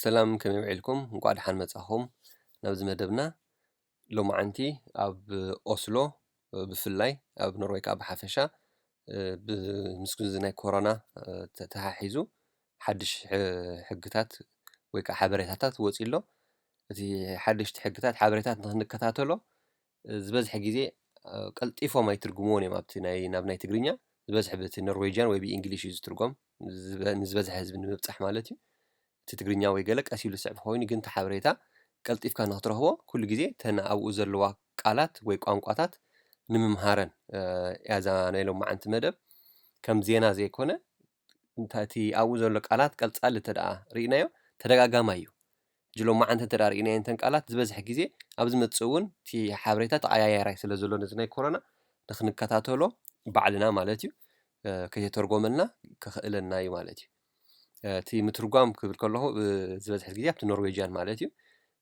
ሰላም፣ ከመይ ውዒልኩም? እንቋዕ ደሓን መጻኹም ናብዚ መደብና። ሎማዓንቲ ኣብ ኦስሎ፣ ብፍላይ ኣብ ኖርወይ ከኣ ብሓፈሻ፣ ብ-፣ ምስ ግዜ ናይ ኮሮና፣ ተ-፣ ተሓሒዙ ሓድሽ ሕ-፣ ሕግታት ወይ ከኣ ሓበሬታታት ወጺኡ ኣሎ። እቲ ሓደሽቲ ሕግታት፣ ሓበሬታት ንኽንከታተሎ፣ ዝበዝሐ ግዜ፣ እ፣ ቀልጢፎም ኣይትርጉምዎን እዮም ኣብቲ ናይ፣ ናብ ናይ ትግርኛ። ዝበዝሐ በቲ ኖርዌጅያን ወይ ብእንግሊሽ እዩ ዝትርጎም፣ ዝበ-፣ ንዝበዝሐ ህዝቢ ንምብጻሕ ማለት እዩ። እቲ ትግርኛ ወይ ገለ ቀስ ኢሉ ዝስዕብ ኮይኑ፣ ግን እቲ ሓበሬታ ቀልጢፍካ ንኽትረኽቦ፣ ኩሉ ግዜ እተን ኣብኡ ዘለዋ ቃላት ወይ ቋንቋታት ንምምሃረን፣ እ፣ እያ እዛ ናይ ሎማዓንቲ መደብ። ከም ዜና ዘይኮነ፣ እንተ-፣ እቲ ኣብኡ ዘሎ ቃላት ቀልጻሊ እንተ ደኣ ርኢናዮ፣ ተደጋጋማይ እዩ። ሕጂ ሎማዓንቲ እንተ ደኣ ርኢናዮ፣ እንተን ቃላት ዝበዝሕ ግዜ ኣብ ዝመጽእ እውን እቲ ሓበሬታ ተቐያያራይ ስለ ዘሎ፣ ነዚ ናይ ኮሮና ንኽንከታተሎ ባዕልና ማለት እዩ፣ እ፣ ከይተተርጎመልና ከኽእለና እዩ ማለት እዩ። እ፣ እቲ ምትርጓም ክብል ከለኹ፣ እ፣ ዝበዝሕ ግዜ ኣብቲ ኖርዌጅያን ማለት እዩ።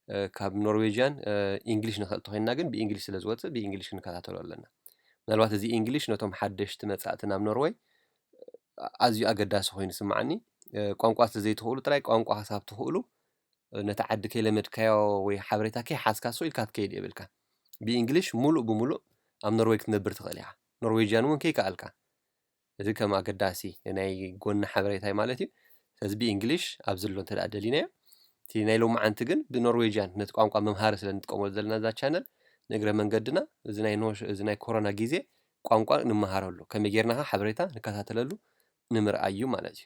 እ፣ ካብ ኖርዌጅያን፣ እ፣ ኢንግሊሽ ንኽእል ተኾይንና ግን ብኢንግሊሽ ስለ ዝወጽእ ብኢንግሊሽ ክንከታተሎ ኣለና። ምናልባት እዚ ኢንግሊሽ ነቶም ሓደሽቲ መጻእቲ ናብ ኖርወይ ኣዝዩ ኣገዳሲ ኮይኑ ይስምዓኒ። እ፣ ቋንቋ ስለ ዘይትኽእሉ ጥራይ ቋንቋ ክሳብ ትኽእሉ፣ እ፣ ነቲ ዓዲ ከይለመድካዮ ወይ ሓበሬታ ከይሓዝካ ስቕ ኢልካ ክትከይድ የብልካ። ብኢንግሊሽ ሙሉእ ብሙሉእ ኣብ ኖርወይ ክትነብር ትኽእል ኢኻ። ኖርዌጅያን እውን ከይከኣልካ። እዚ ከም ኣገዳሲ ናይ ጎኒ ሓበሬታይ ማለት እዩ። ስለዚ ብኢንግሊሽ ኣብዚ ኣሎ እንተ ደኣ ደሊናዮ። እቲ ናይ ሎማዓንቲ ግን ብኖርዌጅያን ነቲ ቋንቋ መምሃሪ ስለ እንጥቀመሉ ዘለና እዛ ቻነል፣ ንእግረ መንገድና እዚ ናይ ኖሽ-፣ እዚ ናይ ኮሮና ግዜ ቋንቋ ንመሃረሉ፣ ከመይ ጌርና ከ ሓበሬታ ንከታተለሉ ንምርኣይ እዩ ማለት እዩ።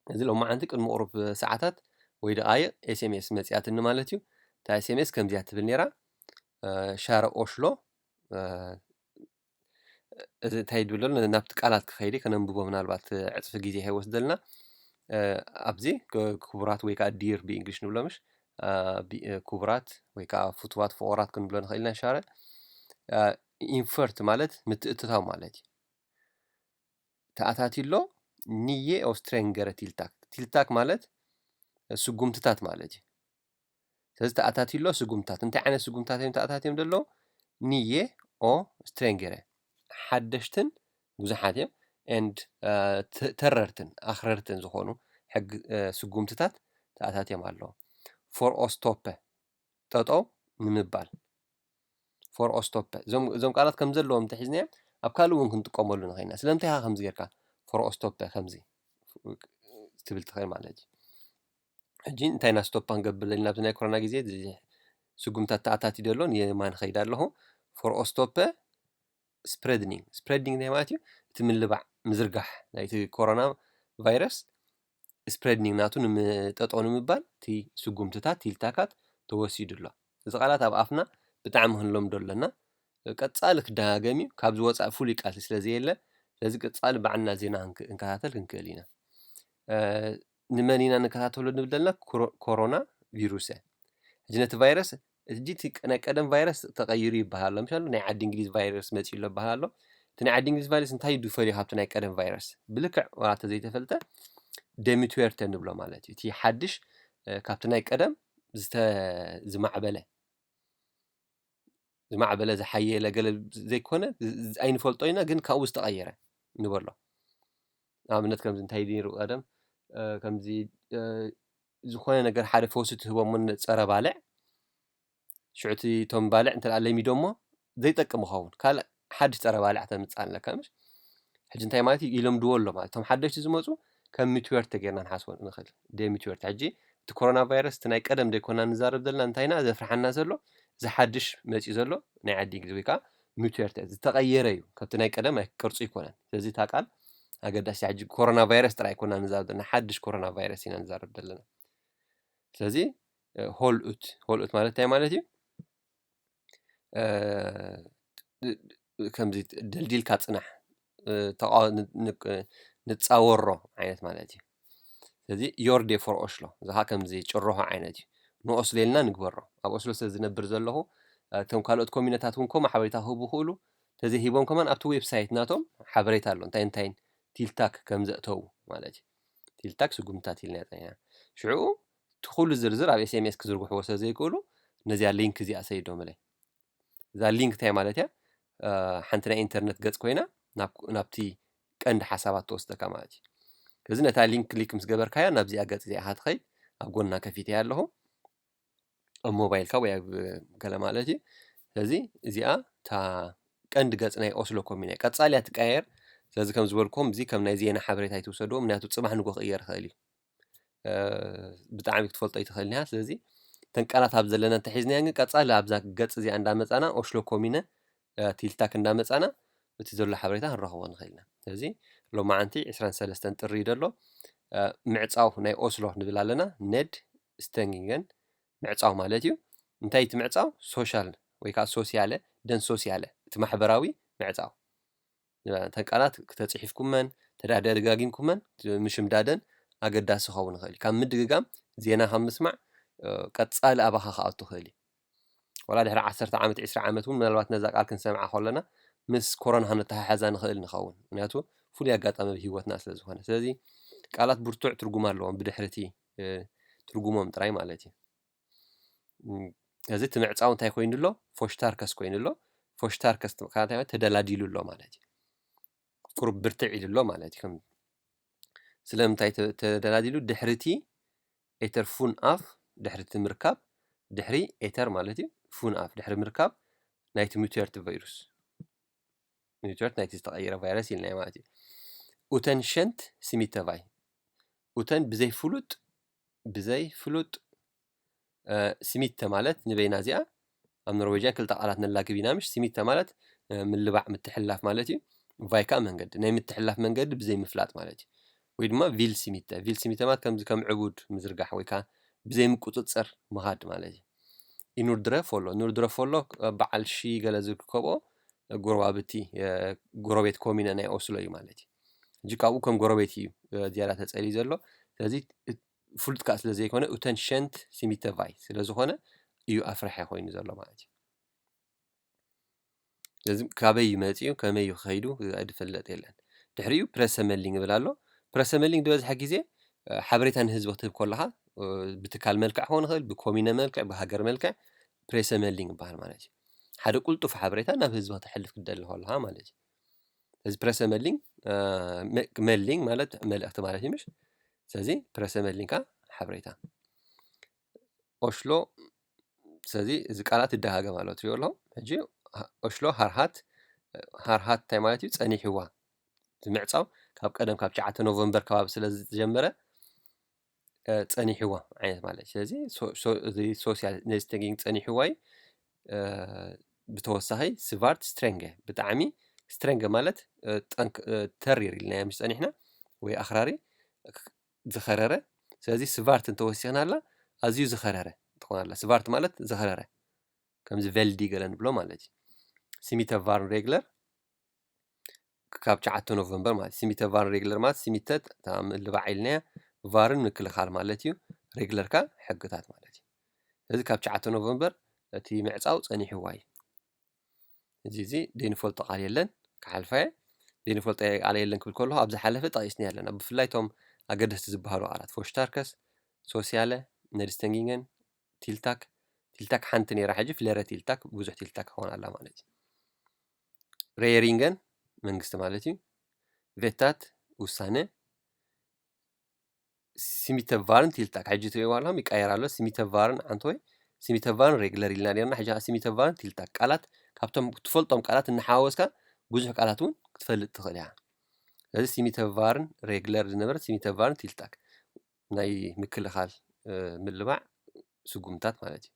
እዚ ሎማዓንቲ ቅድሚ ቁሩብ ሰዓታት ወይ ደቓይቕ ኤስ ኤም ኤስ መጺኣትኒ ማለት እዩ። እታ ኤስ ኤም ኤስ ከምዚኣ ትብል ነይራ፣ እ፣ ሻረ ኦሽሎ፣ እ፣ እዚ እንታይ ድብል ኣሎ? ናብቲ ቃላት ክኸይድ እየ፣ ከነንብቦ ምናልባት ዕጽፊ ግዜ ከይወስደልና። እ፣ ኣብዚ ክ-፣ ክቡራት ወይ ከኣ ዲር ብእንግሊሽ ንብሎ ምሽ? እ፣ ቢ-፣ እ፣ ክቡራት ወይ ከኣ ፍቱዋት ፍቑራት ክንብሎ ንኽእል ኢና ሻረ። እ፣ ኢንፈርት ማለት ምትእትታው ማለት እዩ። ተኣታትዩ ኣሎ፣ ንየ ኦስትሬንገረ ቲልታክ። ቲልታክ ማለት ስጉምትታት ማለት እዩ። ስለዚ ተኣታትዩ ኣሎ ስጉምትታት። እንታይ ዓይነት ስጉምትታት እዮም ተኣታትዮም ዘለዉ? ንየ ኦስትሬንገረ። ሓደሽትን ብዙሓት እዮም። ኤንድ፣ እ፣ ተ-፣ ተረርትን ኣኽረርትን ዝኾኑ ሕግ-፣ እ፣ ስጉምትታት ተኣታትዮም ኣለዉ። ፎር ኦስቶፐ፣ ጠጠው ንምባል። ፎር ኦስቶፐ። እዞም፣ እዞም ቃላት ከም ዘለዎም እንተሒዝናዮም፣ ኣብ ካልእ እውን ክንጥቀመሉ ንኽእል ኢና። ስለምንታይ ኢኻ ከምዚ ጌርካ ፎር ኦስቶፐ ከምዚ ትብል ትኽእል ማለት እዩ። ሕጂ እንታይ ኢና ስቶፕ ክንገብር ዘለና ኣብዚ ናይ ኮሮና ግዜ? እዚ ስጉምታት ተኣታትዩ ዘሎ ንየማን ኸይድ ኣለኹ። ፎር ኦስቶፐ ስፕሬድኒንግ። ስፕሬድኒንግ እንታይ ማለት እዩ? እቲ ምልባዕ፣ ምዝርጋሕ ናይቲ ኮሮና ቫይረስ ስፕሬድኒንግ ናቱ ንምጠጦ ንምባል እቲ ስጉምትታት፣ ቲልታካት ተወሲዱ ኣሎ። እዚ ቃላት ኣብ ኣፍና ብጣዕሚ ክንለምዶ ኣለና። ቀጻሊ ክደጋገም እዩ። ካብዚ ወጻኢ ፍሉይ ቃልሲ ስለ ዘየለ፣ ስለዚ ቀጻሊ ባዕልና ዜና ክንክ-፣ ክንከታተል ክንክእል ኢና። እ፣ ንመን ኢና ንከታተሎ ንብል ዘለና? ኮሮ-፣ ኮሮና ቪሩሰ። ሕጂ ነቲ ቫይረስ፣ ሕጂ እቲ ቅ-፣ ናይ ቀደም ቫይረስ ተቐይሩ ይበሃል ኣሎ። ምሻሉ ናይ ዓዲ እንግሊዝ ቫይረስ መጺኡ ኣሎ ይበሃል ኣሎ። እቲ ናይ ዓዲ እንግሊዝ ቫይረስ እንታይ እዩ ዝፈልዮ ካብቲ ናይ ቀደም ቫይረስ? ብልክዕ ዋላ እንተዘይተፈልጠ፣ ደሚትዌርተ ንብሎ ማለት እዩ። እቲ ሓድሽ፣ እ፣ ካብቲ ናይ ቀደም ዝተ-፣ ዝማዕበለ፣ ዝማዕበለ፣ ዝሓየለ ገለ ዘይኮነ፣ ዝ-፣ ዝ-፣ ኣይንፈልጦ ኢና፣ ግን ካብኡ ዝተቐየረ ንበሎ። ንኣብነት ከምዚ እንታይ ነይሩ ቀደም፣ እ፣ ከምዚ፣ እ፣ ዝኾነ ነገር ሓደ ፈውሲ ትህቦ እሞ ንጸረ ባልዕ፣ ሽዑ እቲ እቶም ባልዕ እንተ ደኣ ለሚዶሞ ዘይጠቅም ይኸውን። ካልእ ሓድሽ ጸረ ባልዕ ተምጽእ ኣለካ ምሽ? ሕጂ እንታይ ማለት እዩ? ይለምድዎ ኣሎ ማለት። እቶም ሓደሽቲ ዝመጹ ከም ሚትዌርተ ጌርና ንሓስቦ ንኽእል። ደይ ሚትዌርተ። ሕጂ እቲ ኮሮና ቫይረስ እቲ ናይ ቀደም ደይኮና ንዛረብ ዘለና፣ እንታይ ኢና ዘፍርሓና ዘሎ? እዚ ሓድሽ መጺኡ ዘሎ ናይ ዓዲ እንግሊዝ ወይ ከኣ ሚትዌርተ ዝተቐየረ እዩ። ካብቲ ናይ ቀደም ኣይ-፣ ቅርጹ ኣይኮነን። ስለዚ እታ ቃል ኣገዳሲ፣ ሕጂ ኮሮና ቫይረስ ጥራይ ኣይኮና ንዛረብ ዘለና፣ ሓድሽ ኮሮና ቫይረስ ኢና ንዛረብ ዘለና። ስለዚ፣ እ፣ ሆልኡት፣ ሆልኡት ማለት እንታይ ማለት እዩ? እ፣ ከምዚ ደልዲልካ ጽናሕ፣ እ፣ ተቓ-፣ ን-፣ ን-፣ ንጻወሮ ዓይነት ማለት እዩ። ስለዚ ዮርዴ ፎር ኦሽሎ፣ እዚ ኸኣ ከምዚ ጭርሖ ዓይነት እዩ። ንኦስሎ ኢልና ንግበሮ። ኣብ ኦስሎ ስለ ዝነብር ዘለኹ፣ እ፣ እቶም ካልኦት ኮሚነታት እውን ከምኡ ሓበሬታ ክህቡ ይኽእሉ። እንተዘይሂቦም ከማን ኣብቲ ዌብሳይት ናቶም ሓበሬታ ኣሎ። እንታይ እንታይን ቲልታክ ከም ዘእተዉ ማለት እዩ። ቲልታክ ስጉምትታት ኢልና ጸኒሕና። ሽዑ እቲ ኩሉ ዝርዝር ኣብ ኤስ ኤም ኤስ ክዝርግሕዎ ስለ ዘይክእሉ፣ ነዚኣ ሊንክ እዚኣ ሰይዶምለይ። እዛ ሊንክ እንታይ ማለት እያ? እ፣ ሓንቲ ናይ ኢንተርነት ገጽ ኮይና ናብ፣ ናብቲ ቀንዲ ሓሳባት ትወስደካ ማለት እዩ። ስለዚ ነታ ሊንክ ክሊክ ምስ ገበርካያ ናብዚኣ ገጽ እዚኣ ኢኻ ትኸይድ። ኣብ ጎና ከፊተ ኣለኹ ኣብ ሞባይልካ ወይ ኣብ ገለ ማለት እዩ። ስለዚ እዚኣ እታ ቀንዲ ገጽ ናይ ኦስሎ ኮሚነ ቀጻሊ እያ ትቀየር። ስለዚ ከም ዝበልኩም እዚ ከም ናይ ዜና ሓበሬታ ኣይትውሰድዎ፣ ምክንያቱ ጽባሕ ንጎ ክቕየር ይኽእል እዩ። ብጣዕሚ ክትፈልጦ ኣይትኽእልን እያ። ስለዚ እተን ቃላት ኣብ ዘለና እንተሒዝናየን ግን ቀጻሊ ኣብዛ ገጽ እዚኣ እንዳመጻና ኦስሎ ኮሚነ ቲልታክ እንዳመጻና እቲ ዘሎ ሓበሬታ ክንረኽቦ ንኽእል ኢና። ስለዚ ሎማዓንቲ ዕስራን ሰለስተን ጥሪ እዩ ዘሎ። ምዕጻው ናይ ኦስሎ ንብል ኣለና። ነድ ስተንጊንገን ምዕጻው ማለት እዩ። እንታይ እቲ ምዕጻው? ሶሻል ወይ ከዓ ሶሲያለ፣ ደን ሶሲያለ፣ እቲ ማሕበራዊ ምዕጻው። እተን ቃላት ክተጽሒፍኩመን ተዳደጋጊምኩመን ምሽምዳደን ኣገዳሲ ክኸውን ይኽእል እዩ። ካብ ምድግጋም ዜና ካብ ምስማዕ ቀጻሊ ኣባኻ ክኣቱ ይኽእል እዩ። ዋላ ድሕሪ ዓሰርተ ዓመት፣ ዕስራ ዓመት እውን ምናልባት ነዛ ቃል ክንሰምዓ ከለና ምስ ኮሮና ክንተሓሓዛ ንኽእል ንኸውን። ምክንያቱ ፍሉይ ኣጋጣሚ ኣብ ህይወትና ስለ ዝኾነ። ስለዚ ቃላት ብርቱዕ ትርጉም ኣለዎም ብድሕሪ እቲ ትርጉሞም ጥራይ ማለት እዩ። እዚ እቲ ምዕጻው እንታይ ኮይኑ ኣሎ? ፎሽታርከስ ኮይኑ ኣሎ። ፎሽታርከስ ተደላዲሉ ኣሎ ማለት እዩ። ቁሩብ ብርትዕ ኢሉ ኣሎ ማለት እዩ። ስለምንታይ ተደላዲሉ? ድሕሪ እቲ ኤተር ፉን ኣፍ፣ ድሕሪ እቲ ምርካብ፣ ድሕሪ ኤተር ማለት እዩ፣ ፉን ኣፍ ድሕሪ ምርካብ ናይቲ ሙትወርት ቫይሩስ፣ ሙትወርት ናይቲ ዝተቐየረ ቫይረስ ኢልናዮ ማለት እዩ። ኡተን ሸንት ስሚተቫይ፣ ኡተን ብዘይ ፍሉጥ፣ ብዘይ ፍሉጥ ስሚተ ማለት ንበይና እዚኣ ኣብ ኖርዌጅያን ክልተ ቃላት ነላግብ ኢና ምሽ። ስሚተ ማለት ምልባዕ ምትሕላፍ ማለት እዩ። ቫይካ መንገዲ ናይ ምትሕላፍ መንገዲ ብዘይ ምፍላጥ ማለት እዩ። ወይ ድማ ቪል ስሚተ፣ ቪል ስሚተ ማለት ከምዚ ከም ዕቡድ ምዝርጋሕ ወይ ከዓ ብዘይ ምቁፅፅር ምኻድ ማለት እዩ። ኢኑርድረ ፎሎ፣ ኑርድረ ፎሎ በዓል ሺ ገለ ዝርከብኦ ጎረባብቲ ጎረቤት ኮሚነ ናይ ኦስሎ እዩ ማለት እዩ። እጂ ካብኡ ከም ጎረቤት እዩ ዝያዳ ተፀልዩ ዘሎ። ስለዚ ፍሉጥ ከዓ ስለ ዘይኮነ ኡተን ሸንት ስሚተቫይ ስለ ዝኾነ እዩ ኣፍራሒ ኮይኑ ዘሎ ማለት እዩ። ስለዚ ካበይ እዩ መፂኡ ከመይ እዩ ከይዱ ዝፈልጥ የለን። ድሕሪኡ ፕረሰመሊንግ ይብል ኣሎ። ፕረሰመሊንግ ዝበዝሐ ግዜ ሓበሬታ ንህዝቢ ክትህብ ከለካ ብትካል መልክዕ ክኸውን ይኽእል፣ ብኮሚነ መልክዕ፣ ብሃገር መልክዕ ፕሬሰመሊንግ ይበሃል ማለት እዩ። ሓደ ቁልጡፍ ሓበሬታ ናብ ህዝቢ ክተሕልፍ ክትደሊ ከለካ ማለት እዩ። እዚ ፕረሰመሊንግ መሊንግ ማለት መልእኽቲ ማለት እዩ ምሽ። ስለዚ ፕረሰመሊንግ ከዓ ሓበሬታ ኦሽሎ። ስለዚ እዚ ቃላት ይደጋገም ኣሎ ትሪኦ ኣለኹም። ሕጂ ኦሽሎ ሃርሃት፣ ሃርሃት እንታይ ማለት እዩ? ጸኒሕዋ። እቲ ምዕጻው ካብ ቀደም ካብ ትሽዓተ ኖቨምበር ከባቢ ስለ ዝተጀመረ ጸኒሕዋ ዓይነት ማለት እዩ። ስለዚ ሶሲያል ነዚ ተጊን ጸኒሕዋ እዩ። ብተወሳኺ ስቫርት ስትሬንገ፣ ብጣዕሚ ስትሬንገ ማለት ተሪር ኢልናዮ ምስ ጸኒሕና ወይ ኣኽራሪ ዝኸረረ። ስለዚ ስቫርት እንተወሲኽናላ ኣዝዩ ዝኸረረ ትኾናላ። ስቫርት ማለት ዝኸረረ ከምዚ ቨልዲ ገለ ንብሎ ማለት እዩ። ስሚተ ቫርን ሬግለር ካብ ትሽዓተ ኖቨምበር ማለት ስሚተ ቫርን ሬግለር ማለት ስሚተ ምልባዕ ኢልናያ፣ ቫርን ምክልኻል ማለት እዩ። ሬግለርካ ሕግታት ማለት እዩ። ስለዚ ካብ ትሽዓተ ኖቨምበር እቲ ምዕፃው ፀኒሕዋ እዩ። እዚ እዚ ደይንፈልጦ ቃል የለን፣ ክሓልፋየ ደይንፈልጦ ቃል የለን ክብል ከለኹ ኣብ ዝሓለፈ ጠቒስኒ ኣለና። ብፍላይ እቶም ኣገደስቲ ዝበሃሉ ቃላት ፎሽታርከስ፣ ሶሲያለ፣ ነድስተንጊንገን፣ ቲልታክ። ቲልታክ ሓንቲ ነይራ፣ ሕጂ ፍለረ ቲልታክ ብዙሕ ቲልታክ ክኾን ኣላ ማለት እዩ። ሬየሪንገን መንግስቲ ማለት እዩ። ቬታት ውሳነ። ሲሚተቫርን ቲልታክ ሕጂ ትሪእዋ ኣለኹም ይቀየር ኣሎ። ሲሚተቫርን ዓንተወይ ሲሚተቫርን ሬግለር ኢልና ነርና። ሕጂ ስሚተቫርን ቲልታክ ቃላት ካብቶም ትፈልጦም ቃላት እናሓዋወስካ ብዙሕ ቃላት እውን ክትፈልጥ ትኽእል እያ። ስለዚ ሲሚተቫርን ሬግለር ዝነበረ ሲሚተቫርን ቲልታክ ናይ ምክልኻል ምልባዕ ስጉምታት ማለት እዩ።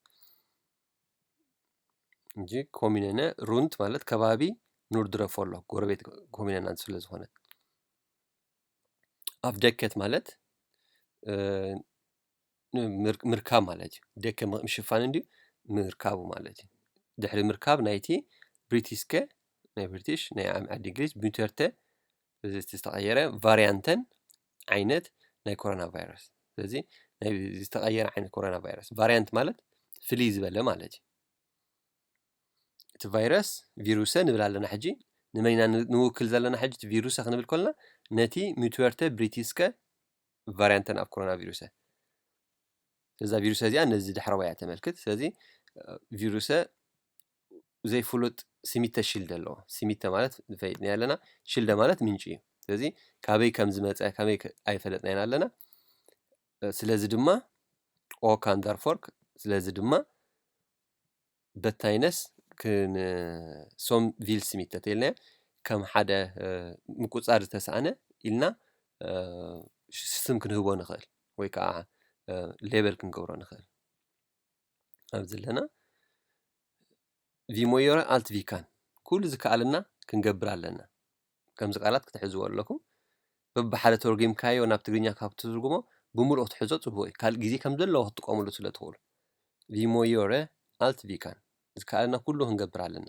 እንጂ ኮሚነነ ሩንት ማለት ከባቢ ኑርድረ ፎሎ ጎረቤት ኮሚነና ስለ ዝኾነት። ኣፍ ደከት ማለት ምርካብ ማለት እዩ። ደከ ምሽፋን እንዲ ምርካቡ ማለት እዩ። ድሕሪ ምርካብ ናይቲ ብሪቲስከ ናይ ብሪቲሽ ናይ ዓዲ እንግሊዝ ሚተርተ ዝተቐየረ ቫሪያንተን ዓይነት ናይ ኮሮና ቫይረስ። ስለዚ ናይ ዝተቐየረ ዓይነት ኮሮና ቫይረስ ቫሪያንት ማለት ፍልይ ዝበለ ማለት እዩ። እቲ ቫይረስ ቪሩሰ ንብል ኣለና ሕጂ። ንመን ኢና ንውክል ዘለና ሕጂ? እቲ ቪሩሰ ክንብል ከለና ነቲ ሚትወርተ ብሪቲስከ ቫሪያንተን ኣብ ኮሮና ቪሩሰ። ስለዛ ቪሩሰ እዚኣ ነዚ ዳሕረዋይ እያ ተመልክት። ስለዚ ቪሩሰ ዘይፍሉጥ ስሚተ ሽልደ ኣለዎ። ስሚተ ማለት ንፈይጥና ኣለና፣ ሽልደ ማለት ምንጪ እዩ። ስለዚ ካበይ ከም ዝመፀ ካበይ ኣይፈለጥናይን ኣለና። ስለዚ ድማ ኦካን ዳርፎርክ። ስለዚ ድማ በታይነስ ክን ሶም ቪል ስሚት ተተይልናዮ ከም ሓደ ምቁጻር ዝተሰኣነ ኢልና ስም ክንህቦ ንኽእል ወይ ከዓ ሌበል ክንገብሮ ንኽእል። ኣብዚ ኣለና ቪሞዮረ ኣልት ቪካን ኩሉ ዝከኣለና ክንገብር ኣለና። ከምዚ ቃላት ክትሕዝዎ ኣለኩም። በብሓደ ተርጉምካዮ ናብ ትግርኛ ካብ ትትርጉሞ ብምሉእ ክትሕዞ ጽቡቕ እዩ። ካልእ ግዜ ከም ዘለዎ ክትጥቀምሉ ስለ ትኽእሉ። ቪሞዮረ ኣልት ቪካን ዝከኣለና ኩሉ ክንገብር ኣለና።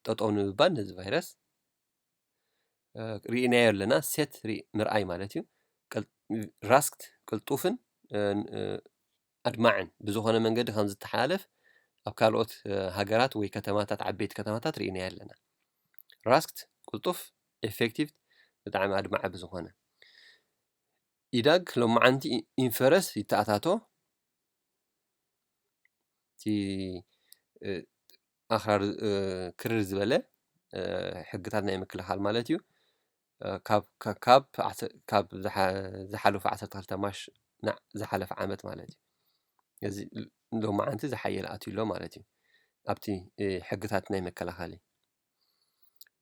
ጠጠው ንምባል ነዚ ቫይረስ ርኢናዮ ኣለና። ሴት ምርኣይ ማለት እዩ። ራስክት ቅልጡፍን ኣድማዕን ብዝኾነ መንገዲ ከም ዝተሓላለፍ ኣብ ካልኦት ሃገራት ወይ ከተማታት ዓበይቲ ከተማታት ርኢናዮ ኣለና። ራስክት ቅልጡፍ ኤፌክቲቭ ብጣዕሚ ኣድማዒ ብዝኾነ ኢዳግ ሎማዓንቲ ኢንፈረስ ይተኣታቶ እቲ ኣኽራር ክርር ዝበለ ሕግታት ናይ ምክልኻል ማለት እዩ። ካብ ዝሓለፉ ዓሰርተ ክልተ ማሽ ናዕ ዝሓለፈ ዓመት ማለት እዩ። እዚ ሎማዓንቲ ዝሓየለ ኣትዩ ኣሎ ማለት እዩ ኣብቲ ሕግታት ናይ መከላኸሊ።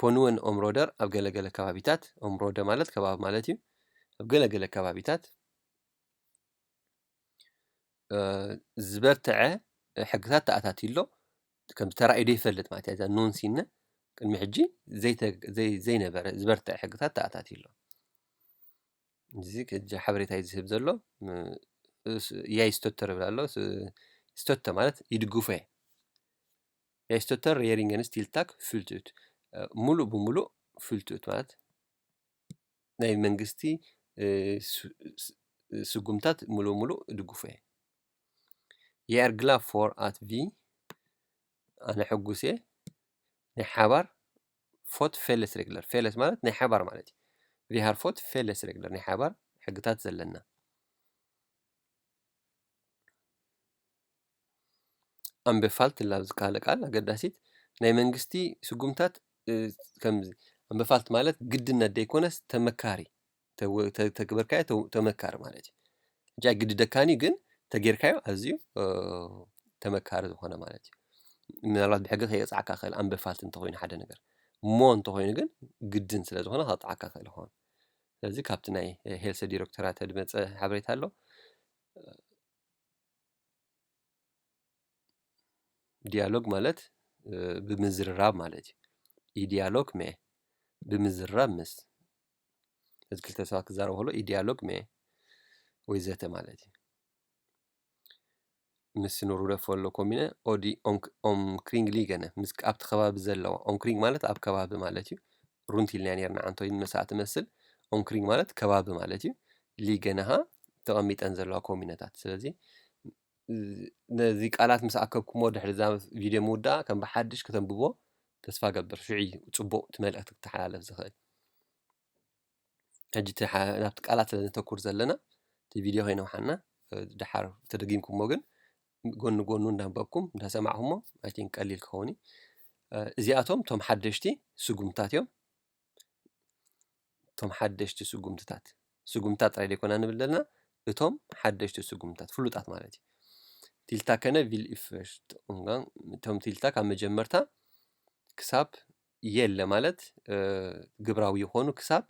ፖንወን ኦምሮደር ኣብ ገለገለ ከባቢታት፣ ኦምሮደ ማለት ከባቢ ማለት እዩ። ኣብ ገለገለ ከባቢታት ዝበርትዐ ሕግታት ተኣታትዩ ኣሎ። ከም ተራእዩ ዘይፈልጥ ማለት እያ። እዛ ኖን ሲነ ቅድሚ ሕጂ ዘይነበረ ዝበርትዐ ሕግታት ተኣታትዩ ኣሎ። እዚ ሕጂ ሓበሬታ እዩ ዝህብ ዘሎ። ያይ ስቶተር ይብል ኣሎ። ስቶተ ማለት ይድግፎ እየ። ያይ ስቶተር ሬሪንገንስ ቲልታክ ፍልትኡት፣ ሙሉእ ብሙሉእ ፍልትኡት ማለት ናይ መንግስቲ ስጉምታት ሙሉእ ሙሉእ እድግፎ እየ። የኣርግላ ፎር ኣት ቪ ኣነ ሕጉስ እየ። ናይ ሓባር ፎት ፌለስ ሬግለር፣ ፌለስ ማለት ናይ ሓባር ማለት እዩ። ቪሃር ፎት ፌለስ ሬግለር ናይ ሓባር ሕግታት ዘለና ኣምበፋልት ላብ ዝካለ ቃል ኣገዳሲት ናይ መንግስቲ ስጉምታት ከምዚ ኣምበፋልት ማለት ግድነት ዘይኮነስ ተመካሪ ተግበርካዮ ተመካሪ ማለት እዩ። ሕጂ ኣይግድደካን እዩ ግን ተጌርካዮ ኣዝዩ ተመካሪ ዝኾነ ማለት እዩ። ምናልባት ብሕጊ ከየቕፅዓካ ክእል ኣምበፋልት እንተኮይኑ ሓደ ነገር እሞ እንተኮይኑ ግን ግድን ስለዝኾነ ከቕፅዓካ ክእል ይኸውን። ስለዚ ካብቲ ናይ ሄልሰ ዲረክቶራት ዝመፀ ሓበሬታ ኣሎ። ዲያሎግ ማለት ብምዝርራብ ማለት እዩ። ኢዲያሎግ መ ብምዝርራብ ምስ እዚ ክልተ ሰባት ክዛረቡ ከሎ ኢዲያሎግ መ ወይ ዘተ ማለት እዩ። ምስ ንሩደ ፎሎ ኮሚነ ኦዲ ኦምክሪንግ ሊገነ ምስ ኣብቲ ከባቢ ዘለዋ ኦምክሪንግ ማለት ኣብ ከባቢ ማለት እዩ። ሩንት ኢልና ነርና ዓንቶ ይመሳእ ትመስል ኦምክሪንግ ማለት ከባቢ ማለት እዩ። ሊገነሃ ተቐሚጠን ዘለዋ ኮሚነታት ስለዚ ነዚ ቃላት ምስ ኣከብኩሞ ድሕሪ እዛ ቪድዮ ምውዳእ ከም ብሓድሽ ከተንብቦ ተስፋ ገብር። ሽዑ እዩ ጽቡቕ እቲ መልእኽቲ ክተሓላለፍ ዝኽእል። ሕጂ ናብቲ ቃላት ስለ ነተኩር ዘለና እቲ ቪድዮ ከይነውሓና ድሓር ተደጊምኩሞ ግን ጎኒ ጎኑ እንዳንበብኩም እንዳሰማዕኩሞ ኣይቲን ቀሊል ክኸውን እዩ። እዚኣቶም እቶም ሓደሽቲ ስጉምታት እዮም። እቶም ሓደሽቲ ስጉምትታት ስጉምትታት ጥራይ ዘይኮና ንብል ዘለና እቶም ሓደሽቲ ስጉምትታት ፍሉጣት ማለት እዩ። ቲልታ ከነ ቪል ኢፈሽት ኡምጋን እቶም ቲልታ ካብ መጀመርታ ክሳብ የለ ማለት ግብራዊ ይኾኑ ክሳብ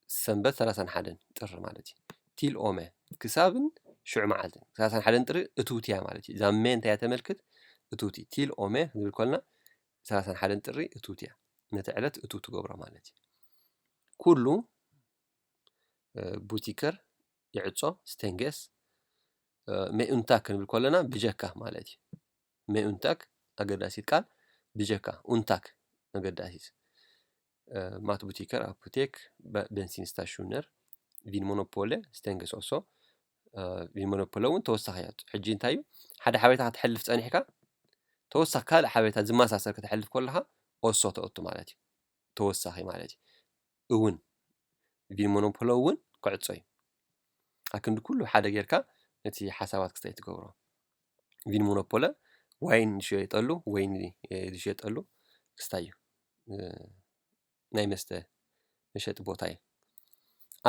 ሰንበት ሰላሳን ሓደን ጥሪ ማለት እዩ። ቲል ኦመ ክሳብን ሽዑ መዓልትን ሰላሳን ሓደን ጥሪ እትውትያ ማለት እዩ። እዛ ሜ እንታይ እያ ተመልክት? እትውቲ ቲል ኦመ ክንብል ከልና ሰላሳን ሓደን ጥሪ እትውትያ ነቲ ዕለት እትው ትገብሮ ማለት እዩ። ኩሉ ቡቲከር ይዕጾ ስተንገስ ሜኡንታ ክንብል ከለና ብጀካ ማለት እዩ። ሜኡንታክ ኣገዳሲት ቃል ብጀካ ኡንታክ ኣገዳሲት ማት ቡቲከር ኣፖቴክ በንሲን ስታሽነር ቪን ሞኖፖለ ስተንገስ ኦሶ ቪን ሞኖፖለ እውን ተወሳኺ እያ። ሕጂ እንታይ እዩ ሓደ ሓበሬታ ከተሕልፍ ጸኒሕካ ተወሳኺ ካልእ ሓበሬታ ዝመሳሰል ከተሕልፍ ከለኻ ኦሶ ተእቱ ማለት እዩ። ተወሳኺ ማለት እዩ። እውን ቪን ሞኖፖሎ እውን ክዕጾ እዩ። ኣክንዲ ኩሉ ሓደ ጌርካ ነቲ ሓሳባት ክስታይ ትገብሮ። ቪን ሞኖፖለ ዋይን ዝሸየጠሉ ወይን ዝሸየጠሉ ክስታይ እዩ። ናይ መስተ መሸጢ ቦታ እዩ።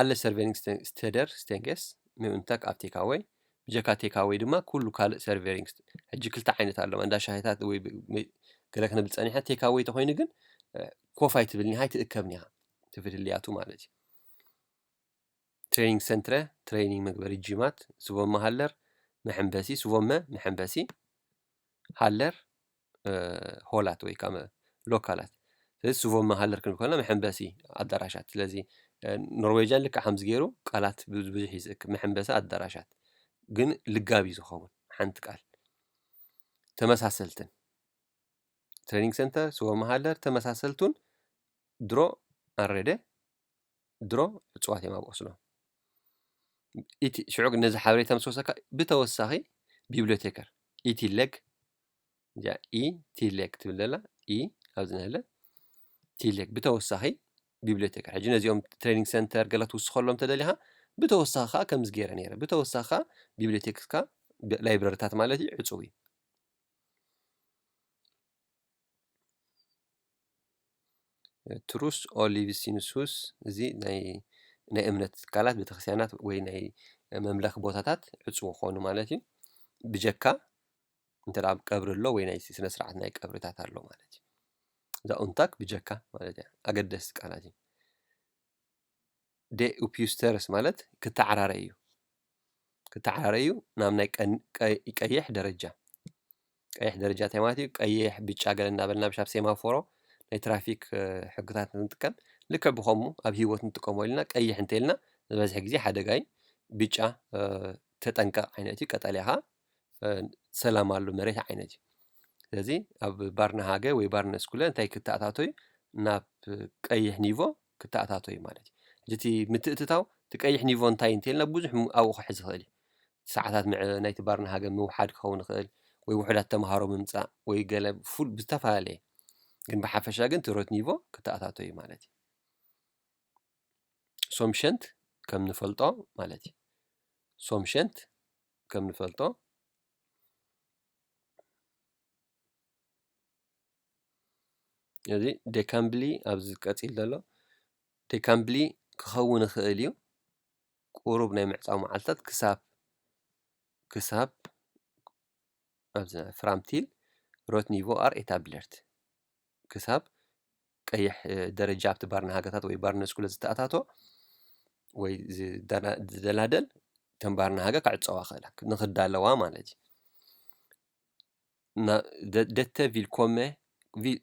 ኣለ ሰርቬኒንግ ስተደር ስቴንጌስ ምእንታክ ኣብ ቴካወይ ብጀካ ቴካወይ ድማ ኩሉ ካልእ ሰርቨሪንግ። ሕጂ ክልተ ዓይነት ኣለዋ፣ እንዳ ሻሂታት ወይ ብ- ብ- ገለ ክንብል ጸኒሕና። ቴካወይ ተኾይኑ ግን ኮፍ ኣይትብልኒ፣ ሃይ ትእከብኒ ኢኻ፣ ትፍልልያቱ ማለት እዩ። ትሬኒንግ ሰንትረ፣ ትሬኒንግ መግበሪ ጂማት፣ ስቦመ ሃለር፣ መሐንበሲ፣ ስቦመ መሐንበሲ፣ ሃለር ሆላት ወይ ከዓ ሎካላት። ስለዚ ስቦመ ሃለር ክንብል ከለና መሐንበሲ ኣዳራሻት። ስለዚ ኖርዌጃን ልክዕ ከምዚ ገይሩ ቃላት ብዙሕ ይዝእክ፣ መሐንበሲ ኣዳራሻት። ግን ልጋብ እዩ ዝኸውን ሓንቲ ቃል። ተመሳሰልትን ትሬኒንግ ሰንተር፣ ስቦመ ሃለር፣ ተመሳሰልቱን ድሮ ኣረደ ድሮ ዕፅዋት እዮም ኣብ ኦስሎ። እቲ ሽዑ ግን ነዚ ሓበሬታ ምስ ወሰካ ብተወሳኺ ቢብሊዮቴከር ኢቲለግ፣ እዚኣ ኢቲለግ ትብል ዘላ ኢ ኣብዚ ነህለ ቲለግ ብተወሳኺ ቢብሊዮቴከር። ሕጂ ነዚኦም ትሬኒንግ ሰንተር ገለ ትውስኸሎም ተደሊኻ ብተወሳኺ ከዓ ከምዚ ገይረ ነይረ። ብተወሳኺ ከዓ ቢብሊዮቴክስካ ላይብረሪታት ማለት እዩ ዕፁው እዩ። ትሩስ ኦሊቪሲኑሱስ እዚ ናይ ናይ እምነት ትካላት ቤተክርስትያናት ወይ ናይ መምለኽ ቦታታት ዕፁ ክኾኑ ማለት እዩ። ብጀካ እንተ ደኣ ቀብሪ ኣሎ ወይ ናይ ስነ ስርዓት ናይ ቀብርታት ኣሎ ማለት እዩ። እዛ ኡንታክ ብጀካ ማለት እያ። ኣገደስቲ ቃላት እዩ። ደ ኡፒዩስተርስ ማለት ክተዓራረይ እዩ። ክተዓራረይ እዩ ናብ ናይ ቀን- ቀይ- ቀይሕ ደረጃ። ቀይሕ ደረጃ እንታይ ማለት እዩ? ቀይሕ፣ ብጫ ገለ እናበልና ብሻብ ሴማፎሮ ናይ ትራፊክ ሕግታት ንጥቀም። ልክዕ ብኸምኡ ኣብ ህይወት ንጥቀሞ ኢልና ቀይሕ እንተልና ዝበዝሕ ግዜ ሓደጋ እዩ። ብጫ ተጠንቀቕ ዓይነት እዩ። ቀጠልያ ኸዓ ሰላም ኣሎ መሬት ዓይነት እዩ። ስለዚ ኣብ ባርነሃገ ወይ ባርነስኩለ እንታይ ክተኣታቶ እዩ? ናብ ቀይሕ ኒቮ ክተኣታቶ እዩ ማለት እዩ። ሕጂ እቲ ምትእትታው እቲ ቀይሕ ኒቮ እንታይ እንተልና ብዙሕ ኣብኡ ክሕዝ ይኽእል እዩ። ሰዓታት ምዕ- ናይቲ ባርነሃገ ምውሓድ ክኸውን ይኽእል ወይ ውሑዳት ተምሃሮ ምምፃእ ወይ ገለ ፉል ዝተፈላለየ፣ ግን ብሓፈሻ ግን እቲ ሮት ኒቮ ክተኣታቶ እዩ ማለት እዩ። ሶምሸንት ከም ንፈልጦ ማለት እዩ። ሶምሸንት ከም ንፈልጦ እዚ ዴካምብሊ ኣብዚ ቀፂል ዘሎ ዴካምብሊ ክኸውን ይኽእል እዩ። ቁሩብ ናይ ምዕፃው መዓልታት ክሳብ ክሳብ ኣብዚ ፍራምቲል ሮት ኒቮ ኣር ኤታብለርት ክሳብ ቀይሕ ደረጃ ኣብቲ ባርነሃገታት ወይ ባርነስኩለ ዝተኣታቶ ወይ ዝደላደል እተን ባርነሃገ ክዕፀዋ ክእላ ንክዳለዋ ማለት እዩ። Dette vil komme,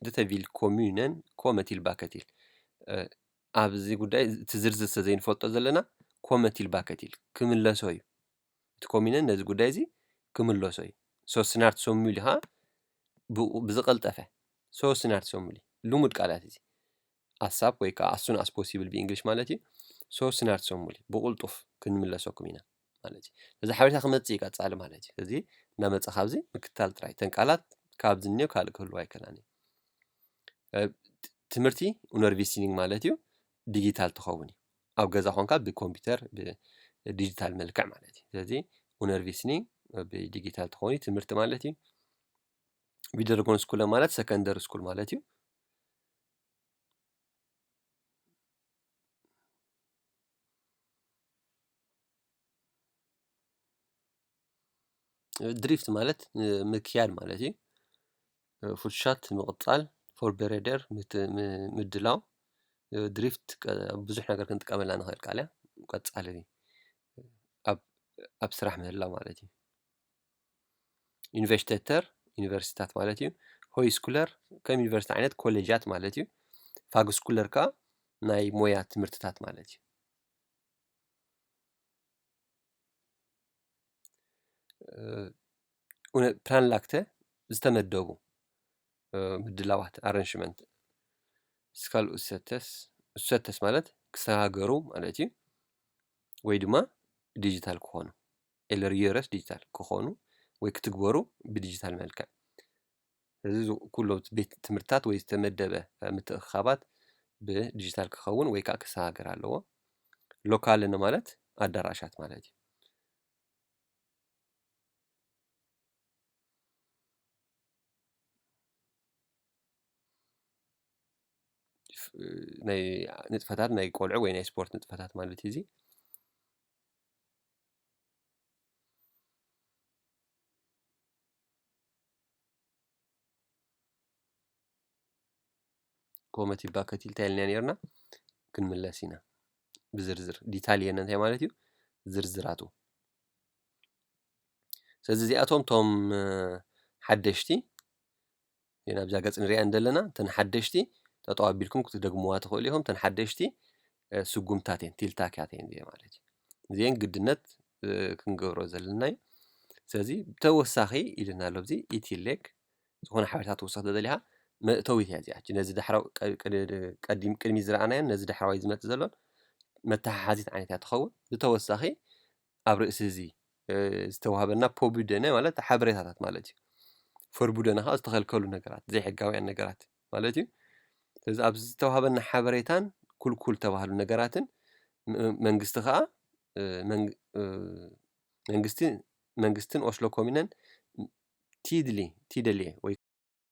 dette vil kommunen komme tilbake til. ኣብዚ ጉዳይ እቲ ዝርዝር ስለ ዘይንፈልጦ ዘለና ኮመ ቲልባከ ቲል ክምለሶ እዩ። እቲ ኮሚነን ነዚ ጉዳይ እዚ ክምለሶ እዩ። ሶ ስናርት ሶሙሊ ኸዓ ብዝቐልጠፈ ሶ ስናርት ሶሙሊ ልሙድ ቃላት እዚ ኣሳብ ወይ ከዓ ኣሱን ኣስ ፖሲብል ብእንግሊሽ ማለት እዩ። ሶ ስናርት ሶሙሊ ብቁልጡፍ ክንምለሰኩም ኢና ማለት እዩ። እዚ ሓበሬታ ክመፅእ እዩ ቀፃሊ ማለት እዩ። እዚ እናመፀ ካብዚ ምክታል ጥራይ እተን ቃላት ካብዚ እኒኦ ካልእ ክህልዋ ኣይከላን እዩ። ትምህርቲ ኡነርቪሲኒንግ ማለት እዩ ዲጂታል ትኸውን እዩ። ኣብ ገዛ ኮንካ ብኮምፒውተር ብዲጂታል መልክዕ ማለት እዩ። ስለዚ ኡነርቪሲኒንግ ብዲጂታል ትኸውን እዩ ትምህርቲ ማለት እዩ። ቪደርጎን ስኩለ ማለት ሰከንደሪ ስኩል ማለት እዩ። ድሪፍት ማለት ምክያድ ማለት እዩ። ፉትሻት ምቕጻል፣ ፎርቤሬደር ምድላው። ድሪፍት ብዙሕ ነገር ክንጥቀመላ ንኽእል ቃል እያ። ቀጻሊ ኣብ ስራሕ ምህላው ማለት እዩ። ዩኒቨርሲቴተር ዩኒቨርሲታት ማለት እዩ። ሆይ ስኩለር ከም ዩኒቨርሲቲ ዓይነት ኮሌጃት ማለት እዩ። ፋግ ስኩለር ከዓ ናይ ሞያ ትምህርትታት ማለት እዩ። ፕላን ላክተ ዝተመደቡ ምድላዋት ኣረንሽመንት ስካል ኡሰተስ ኡሰተስ ማለት ክሰጋገሩ ማለት እዩ። ወይ ድማ ዲጂታል ክኾኑ ኤለር ዩረስ ዲጂታል ክኾኑ ወይ ክትግበሩ ብዲጂታል መልክዕ። እዚ ኩሎ ቤት ትምህርትታት ወይ ዝተመደበ ምትእኽኻባት ብዲጂታል ክኸውን ወይ ከዓ ክሰጋገር ኣለዎ። ሎካልን ማለት ኣዳራሻት ማለት እዩ። ናይ ንጥፈታት ናይ ቆልዑ ወይ ናይ ስፖርት ንጥፈታት ማለት እዩ። እዚ ኮመቲ ባከት ኢልታ ኢልና ነርና። ክንምለስ ኢና ብዝርዝር ዲታል የነ እንታይ ማለት እዩ ዝርዝራቱ። ስለዚ እዚኣቶም ቶም ሓደሽቲ ናብዛ ገጽ ንሪኣ እንደለና እተን ሓደሽቲ ጠጠው ኣቢልኩም ክትደግምዋ ትኽእሉ ኢኹም። እተን ሓደሽቲ ስጉምታት እየን፣ ቲልታካት እየን እዚአ ማለት እዩ። እዚአን ግድነት ክንገብሮ ዘለና እዩ። ስለዚ ብተወሳኺ ኢልና ኣሎ ኣብዚ ኢቲሌክ ዝኾነ ሓበሬታ ትውስኽ ተደሊኻ መእተዊት እያ እዚኣ። ነዚ ቅድሚ ዝረኣናዮን ነዚ ዳሕራዋይ ዝመፅእ ዘሎን መተሓሓዚት ዓይነት እያ ትኸውን። ብተወሳኺ ኣብ ርእሲ እዚ ዝተዋህበና ፖቡደነ ማለት ሓበሬታታት ማለት እዩ። ፈርቡደነ ከዓ ዝተኸልከሉ ነገራት፣ ዘይሕጋውያን ነገራት ማለት እዩ። ስለዚ ኣብ ዝተዋህበና ሓበሬታን ኩልኩል ተባህሉ ነገራትን መንግስቲ ከዓ መንግስቲ መንግስትን ኦስሎ ኮሚነን ቲድሊ ቲደልየ ወይ